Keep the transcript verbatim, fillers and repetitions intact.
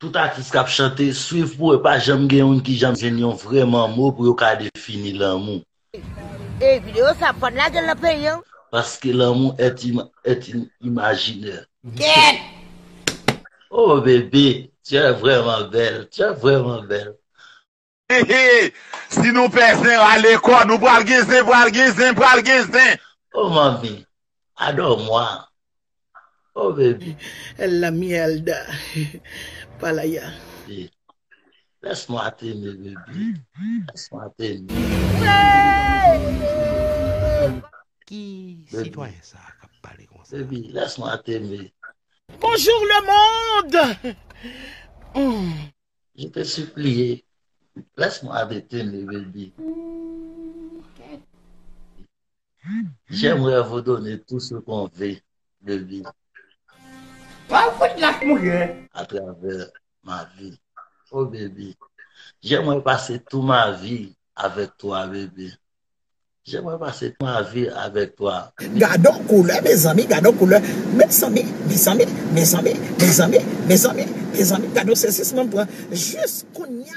Tout atis k ap chante, swiv pou yo pa janm gen youn ki janm jwenn yon vrè manmo pou yo ka defini lanmou. E videyo sa ap fòn lage l nan peyi an. Paske lanmou est, im, est im, imaginaire. Kèt! Oh bébé, tu es vraiment belle, tu es vraiment belle. Si nou pè zen, rale kò nou, pral gen zen, pral gen zen, pral gen zen. Oh mami, adore-moi. Oh bébé. La mierda. Palaya. Laisse-moi t'aimer, bébé. Laisse-moi t'aimer. Ki sitwayen sa k ap pale konsa? Baby, laisse-moi t'aimer. Bonjour le monde. Je te supplie, laisse-moi t'aimer, baby. J'aimerais vous donner tout ce qu'on veut, baby. Pa fout lach mouye. À travers ma vie. Oh baby, j'aimerais passer toute ma vie avec toi, baby. J'aimerais passer toute ma vie avec toi. Gadon koulè mezanmi, gadon koulè. Mezanmi, mezanmi, mezanmi, mezanmi, mezanmi, mezanmi, gadon sezisman m pran jis kounya.